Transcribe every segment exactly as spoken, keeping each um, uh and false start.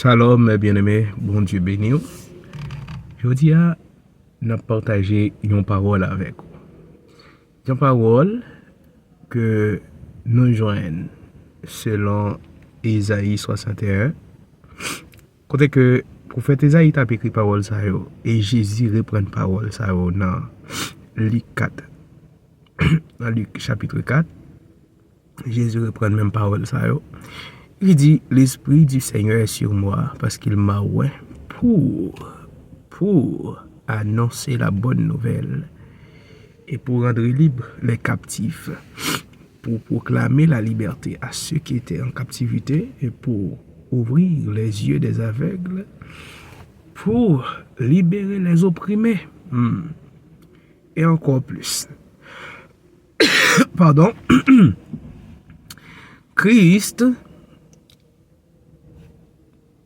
Shalom, byeneme, Bondye beni w. Jodi a, n ap pataje yon pawòl avèk ou. Yon pawòl ke nou jwenn selon Ezayi swasanteyen, kote ke pwofèt Ezayi t ap ekri pawòl sa yo, e Jezi reprann pawòl sa yo nan Lik kat, nan Lik chapit kat. Jezi reprann menm pawòl sa yo. Li di, L'Esprit du Seigneur est sur moi, parce qu'il m'a oint pour, pour annoncer la bonne nouvelle et pour rendre libres les captifs, pour proclamer la liberté à ceux qui étaient en captivité et pour ouvrir les yeux des aveugles, pour libérer les opprimés. Hmm. Et encore plus. Padon. Kris,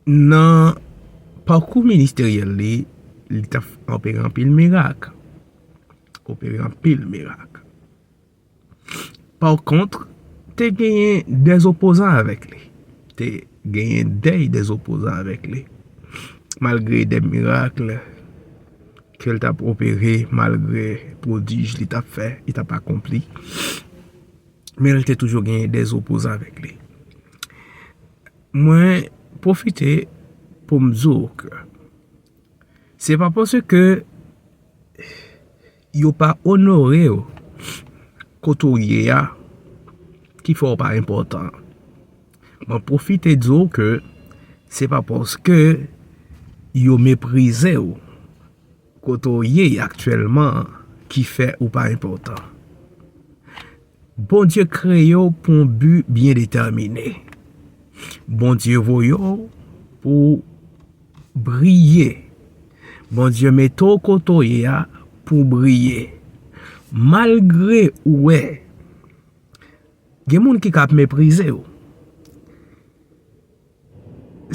nan pakou ministeryèl li, li t ap opere anpil mirak. Opere anpil mirak. Pa kont, te genyen dèzopozan avèk li. Te genyen dèy dèzopozan avèk li. Malgre de mirak ke l t ap opere, malgre pwodij li t ap fè, li t ap akonpli, men l te toujou genyen dèzopozan avèk li. Mwen pwofite pou m di w ke se pa paske yo pa onore w kote w ye a ki fè w pa enpòtan. Mwen pwofite di w ke se pa paske yo meprize w kote w ye aktyèlman ki fè ou pa enpòtan. Bondye kreye w pou yon bi byen detèmine. Bondye voye w pou w briye. Bondye mete w kote w ye a pou w briye. Malgre ou wè, gen moun ki ka ap meprize w.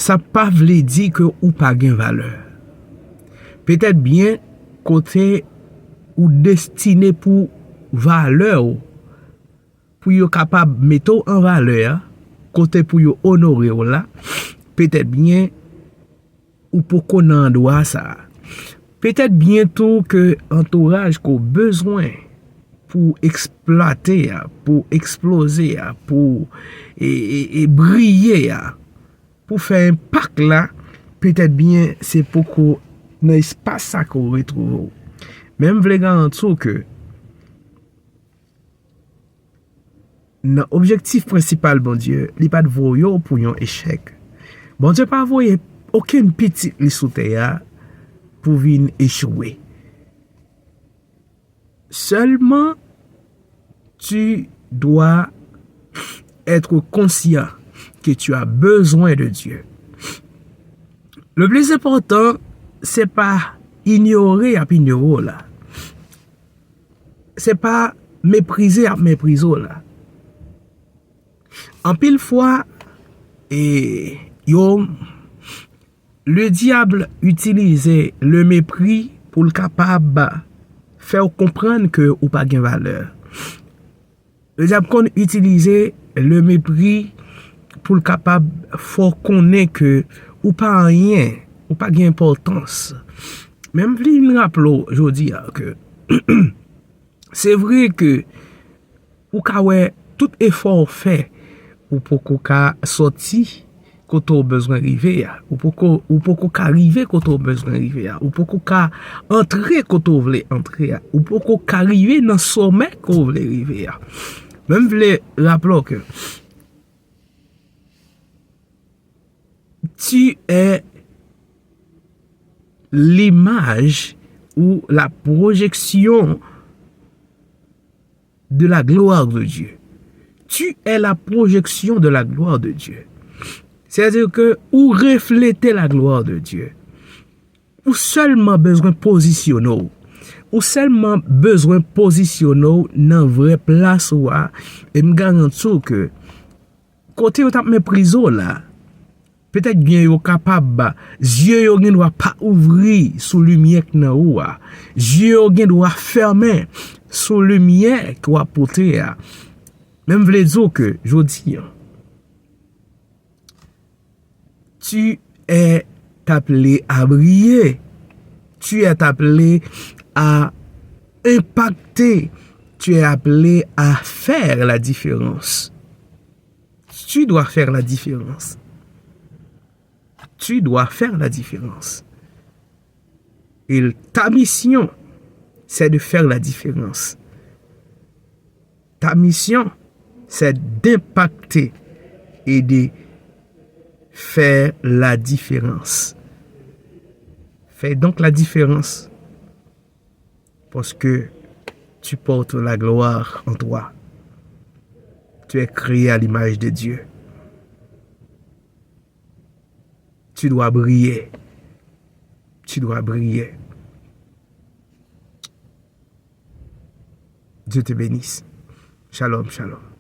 Sa pa vle di ke ou pa gen valè. Petèt byen kote ou destine pou valè w, pou yo kapab mete w an valè a, kote pou yo onore w la, petèt byen ou poko nan andwa sa a. Petèt byen tou ke antouraj ke w bezwen pou eksplwate a, pou eksploze a, pou e, e, e briye a, pou fè enpak la, petèt byen se poko nan espas sa ke w retwouve w. Men m vle garanti w ke nan objektif prensipal Bondye, li pa t voye w pou yon echèk. Bondye pa voye okenn pitit li sou tè a pou vin echwe. Seulement, tu dois être conscient que tu as besoin de Dieu. Le plus important, se pa inyore y ap inyore w la. Se pa meprize y ap meprize w la. Anpil fwa, e, yo, le diable itilize le mépris pou l kapab fè w konprann ke ou pa gen valè. Le diable konn itilize le mépris pou l kapab fè w konnen ke ou pa anyen, ou pa gen enpòtans. Men m vin raple w jodi a ke se vre ke ou ka wè tout efò w fè, ou poko ka sòti kote w bezwen rive a. Ou poko, ou poko ka rive kote w bezwen rive a. Ou poko ka antre kote w vle antre a. Ou poko ka rive nan somè ke w vle rive a. Men m vle raple w ke tu es l'image ou la projection de la gloire de Dieu. Tu es la projection de la gloire de Dieu. C'est-à-dire que ou reflete la gloire de Dieu. Ou sèlman bezwen pozisyone w. Ou sèlman bezwen pozisyone w nan vrè plas ou a. E m garanti w ke kote yo t ap meprize w la, petèt byen yo kapab, zye yo gen dwa pa ouvri sou limyè k nan ou a. Zye yo gen dwa fèmen sou limyè ke w ap pote a. Men m vle di w ke jodi a, tu est appelé à briller. Tu es appelé à impacter. Tu es appelé à faire la différence. Tu dois faire la différence. Tu dois faire la différence. Et ta mission, c'est de faire la différence. Ta mission, c'est d'impacter et de faire la différence. Fais donc la différence. Parce que tu portes la gloire en toi. Tu es créé à l'image de Dieu. Tu dois briller. Tu dois briller. Dieu te bénisse. Shalom, shalom.